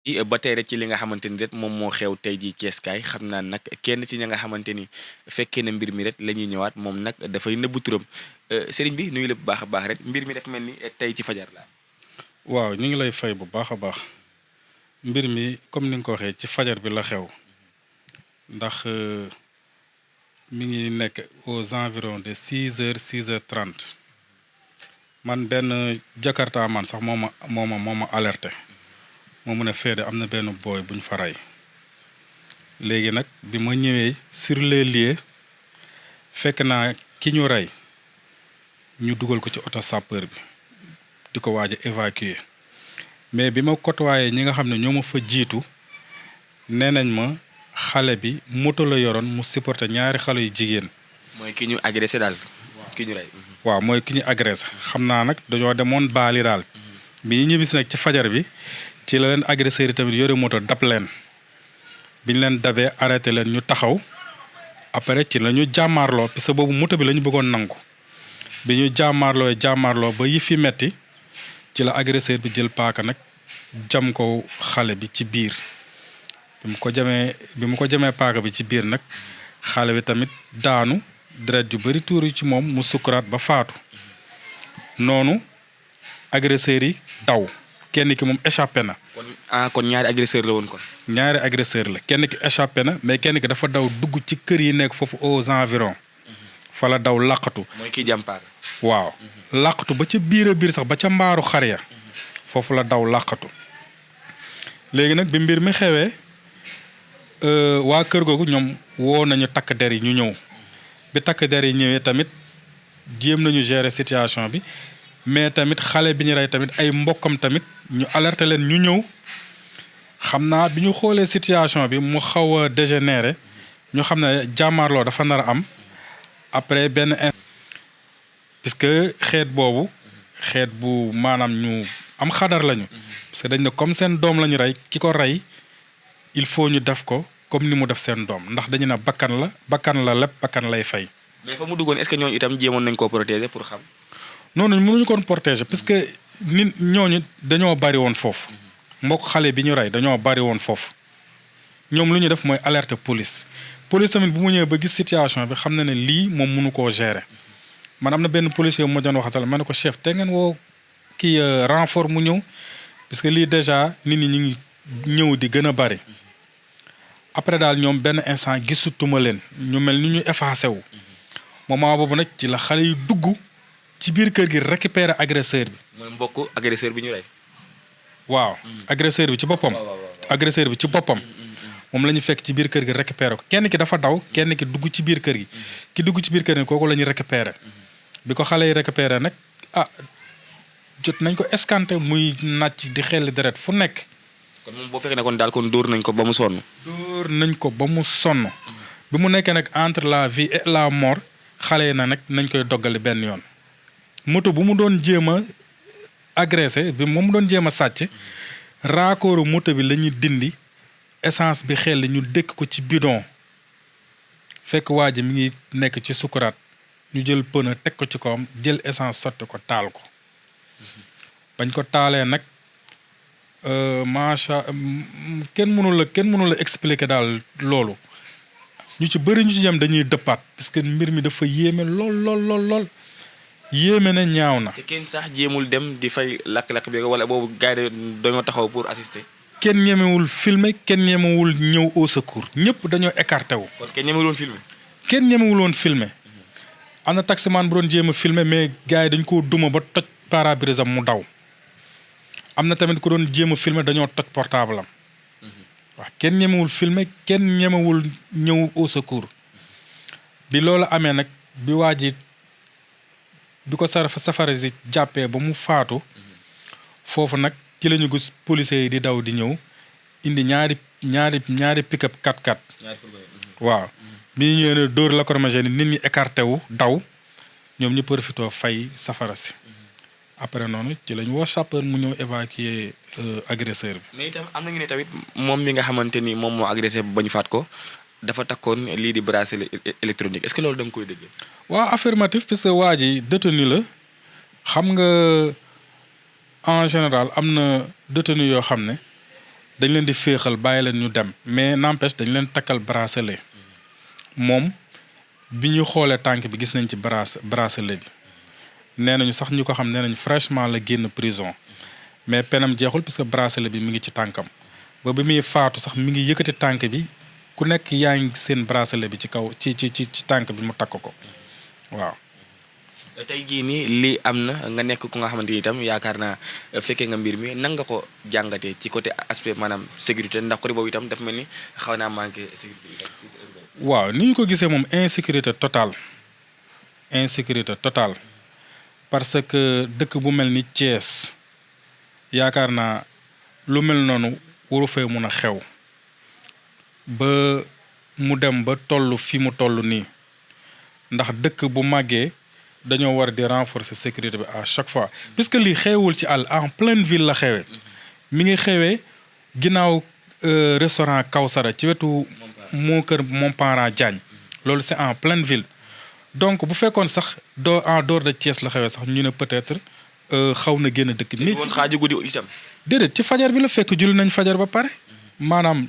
ba tey rek ci li nga xamante ni rek moom moo xew tey jii Cees kaay xam naa nag kenn ci ña nga xamante ni fekkee na mbir mi rek la ñuy ñëwaat moom nag dafay nëbbu turam sëriñ bi nuyu la bu baax a baax rek mbir mi dafa mel ni tey ci fajar la. waaw ñu ngi lay fay bu baax a baax mbir mi comme ni nga ko waxee ci fajar bi la xew ndax mi ngi nekk aux environs de 6 heures 6 heures 30 man benn Jakarta man sax moo ma alerté moo mun a feede am na benn booy bu ñu fa rey léegi nag bi ma ñëwee sur les lieux fekk naa ki ñu rey ñu dugal ko ci oto sapeur bi di ko waaj a évacuer mais bi ma côtoyé ñi nga xam ne ñoo ma fa jiitu nee nañ ma xale bi moto la yoroon mu supporté ñaari xale yu jigéen. mooy ki ñu agressé daal. ki ñu rey. waaw mooy ki ñu agressé xam naa nag dañoo demoon baali daal. bi ñu ñibbisi nag ci fajar bi ci la leen agresseur yi tamit yore moto dab leen bi ñu leen dabee arrêté leen ñu taxaw après ci la ñu jàmmaarloo parce que boobu moto bi la ñu bëggoon nangu bi ñu jàmmaarloo ba yi fi metti ci la agresseur bi jël paaka nag jam ko xale bi ci biir bi mu ko jamee paaka bi ci biir nag xale bi tamit daanu deret yu bari tuuru ci moom mu sukkuraat ba faatu noonu agresseurs yi daw kenn ki moom échappé na. kon ñaari agresseur la woon kon. ñaari agresseur la kenn ki échappé na mais kenn ki dafa daw dugg ci kër yi nekk foofu aux environs fa la daw laqatu. mooy kii jam paaka. waaw laqatu ba ca biir a biir sax ba ca mbaaru xar ya foofu la daw laqatu léegi nag bi mbir mi xewee waa kër googu ñoom woo nañu takk der yi ñu ñëw bi takk der yi ñëwee tamit jéem nañu gérer situation bi mais tamit xale bi ñu rey tamit ay mbokkam tamit ñu alerter leen ñu ñëw xam naa bi ñu xoolee situation bi mu xaw a dégénérer ñu xam ne jàmmaarloo dafa nar a am après benn puisque xeet boobu xeet bu maanaam ñu am xadar lañu parce que dañ ne comme seen doom lañu rey ki ko rey il faut ñu def ko comme ni mu def seen doom ndax dañu ne bakkan la lépp bakkan lay fay. mais fa mu duggoon est-ce que ñooñu itam jéemoon nañ koo protéger pour xam. noonu mënuñu koon protéger parce que nit ñooñu dañoo bari woon foofu mbokk xale bi ñu rey dañoo bari woon foofu ñoom lu ñu def mooy alerte police tamit bu mu ñëwee ba gis situation bi xam na ne lii moom mënu koo gérer man am na benn policier bu ma doon waxatal ma ne ko chef te ngeen woo kii renfort mu ñëw parce que lii déjà nit ñi ñu ngi ñëw di gën a bari après daal ñoom benn instant gisutuma leen ñu mel ni ñu effacé wu moment boobu nag ci la xale yu dugg ci biir kër gi récupérer agresseur bi. mooy mbokk agresseur bi ñu rey. waaw agresseur bi ci boppam. agresseur bi ci boppam. moom la ñu fekk ci biir kër gi récupérer ko kenn ki dafa daw kenn ki dugg ci biir kër gi ki dugg ci biir kër gi kooku la ñu récupérer bi ko xale yi récupérer nag jot nañ ko escanté muy nàcc di xelli deret fu nekk. kon moom boo fekkee ne kon daal kon dóor nañ ko ba mu sonn. dóor nañ ko ba mu sonn bi mu nekkee nag entre la vie et la mort xale yi na nag nañ koy doggali benn yoon moto bu mu doon jéem a agressé bi mu doon jéem a sàcc raakooru moto bi la ñuy dindi essence bi xel ñu dëkk ko ci bidon fekk waa ji mi ngi nekk ci sukuraat ñu jël pneu teg ko ci kawam jël essence sotti ko taal ko bañ ko taalee nag macha kenn mënu la expliquer daal loolu ñu ci bëri ñu ci yem dañuy dëppaat parce que mbir mi dafa yéeme lool yéeme na ñaaw na. te kenn sax jéemul dem di fay lakk-lakk bi wala boobu gars yi dañoo taxaw pour assister. kenn ñemewul filmer kenn ñemewul ñëw au secours ñëpp dañoo écarté wu. kon kenn ñemewul woon filmer. kenn ñemewul woon filmer am na taximan bu doon jéem a filmer mais gars yi dañ koo duma ba toj pare-brise am mu daw. am na tamit ku doon jéem a filmer dañoo toj portable am waaw kenn ñemewul filmer kenn ñemewul ñëw au secours bi loolu amee nag bi waa ji bi ko safara si jàppee ba mu faatu foofu nag ci la ñu gis policiers yi di daw di ñëw indi ñaari pick-up 4x4 waaw bi ñu ñëwee ne dóor lacrymogène nit ñi écarté wu daw ñoom ñu profité fay safara si après noonu ci lañ woo sapeur mu ñëw évacuer agresseur bi. mais itam am na ñu ne tamit moom mi nga xamante ni moom moo agressé ba ñu faat ko dafa takkoon lii di bracelet électronique est-ce que loolu da nga koy dégg. waaw affirmatif parce que waa ji détenu la xam nga en général am na détenu yoo xam ne dañ leen di féexal bàyyi leen ñu dem mais n'empêche dañ leen takkal bracelet moom bi ñu xoolee tànk bi gis nañ ci bracelet bi nee nañu sax ñu ko xam nee nañ fraîchement la génn prison mais penam jeexul parce que bracelet bi mi ngi ci tànkam ba bi muy faatu sax mi ngi yëkkati tànk bi ku nekk yaa ngi seen bracelet bi ci kaw ci tànk bi mu takk ko waaw. tey jii nii lii am na nga nekk ku nga xamante ni itam yaakaar naa fekkee nga mbir mi nan nga ko jàngatee ci côté aspect maanaam sécurité ndax côté boobu itam dafa mel ni xaw naa manqué sécurité. waaw ni ñu ko gisee moom insécurité totale parce que dëkk bu mel ni Thiès yaakaar naa lu mel noonu waru fee mun a xew ba mu dem ba toll fi mu toll nii ndax dëkk bu màggee dañoo war di renforcer sécurité bi à chaque fois puisque lii xewul ci àll en pleine ville la xewee mi ngi xewee ginnaaw restaurant Kawsara ci wetu moo kër mon parent Diagne loolu c'est en pleine ville donc bu fekkoon sax en dehors de Thiès la xewee sax ñu ne peut-être xaw na génn dëkk bi. woon xaaju guddi itam. déedéet ci fajar bi la fekk julli nañ fajar ba pare maanaam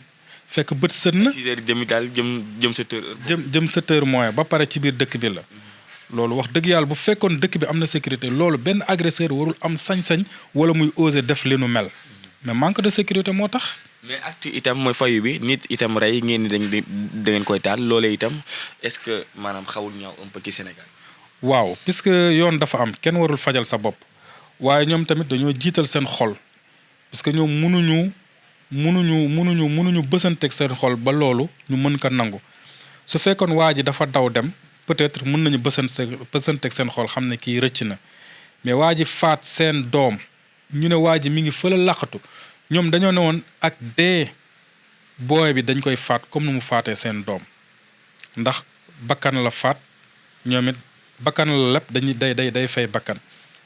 fekk bët sët na. 6 heures jëm daal jëm 7 heures. jëm 7 heures moins ba pare ci biir dëkk bi la. loolu wax dëgg yàlla bu fekkoon dëkk bi am na sécurité loolu benn agresseur warul am sañ-sañ wala muy oser def li nu mel mais manque de sécurité moo tax. mais acte itam mooy fayu bi nit itam rey ngeen ni da ngeen koy taal loolee itam est-ce que maanaam xawul ñaaw un peu ci Sénégal. waaw puisque yoon dafa am kenn warul fajal sa bopp waaye ñoom tamit dañoo jiital seen xol parce que ñoom mënuñu bësanteeg seen xol ba loolu ñu mën ko nangu su fekkoon waa ji dafa daw dem. peut-être mën nañu bësanteeg seen xol xam ne kii rëcc na mais waa ji faat seen doom ñu ne waa ji mi ngi fële laqatu ñoom dañoo ne woon ak dee booy bi dañ koy faat comme nu mu faatee seen doom ndax bakkan la faat ñoom it bakkan la lépp dañuy day fay bakkan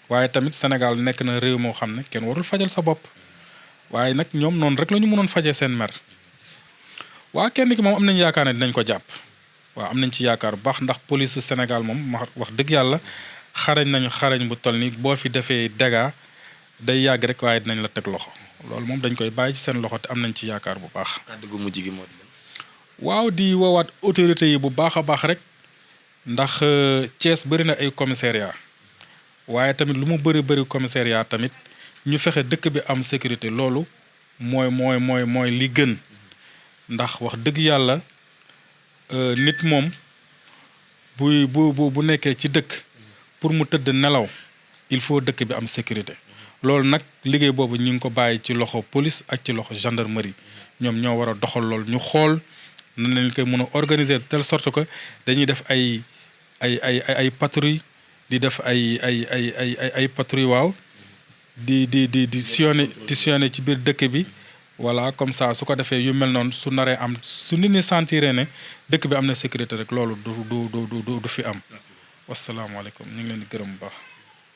waaye tamit Sénégal nekk na réew moo xam ne kenn warul fajal sa bopp waaye nag ñoom noonu rek la ñu mënoon fajee seen mer waa kenn ki moom am nañu yaakaar ne dinañ ko jàpp. waaw am nañ ci yaakaar bu baax ndax police su Sénégal moom wax dëgg yàlla xarañ bu toll nii boo fi defee dégâts day yàgg rek waaye dinañ la teg loxo loolu moom dañ koy bàyyi ci seen loxo te am nañ ci yaakaar bu baax. kàddu gu mujj gi moo di. waaw di woowaat autorités yi bu baax a baax rek ndax Thiès bëri na ay commissariat waaye tamit lu mu bëri commissariat tamit ñu fexe dëkk bi am sécurité loolu mooy li gën ndax wax dëgg yàlla. nit moom bu nekkee ci dëkk pour mu tëdd nelaw il faut dëkk bi am sécurité loolu nag liggéey boobu ñu ngi ko bàyyi ci loxo police ak ci loxo gendarmerie ñoom ñoo war a doxal loolu ñu xool nan lañ koy mën a organiser de telle sorte que dañuy def ay patrouille di def ay patrouille waaw di sillonner ci biir dëkk bi. voilà comme ça su ko defee yu mel noonu su naree am su nit ñi sentiree ne dëkk bi am na sécurité rek loolu du fi am wasalaamaaleykum ñu ngi leen di gërëm bu baax.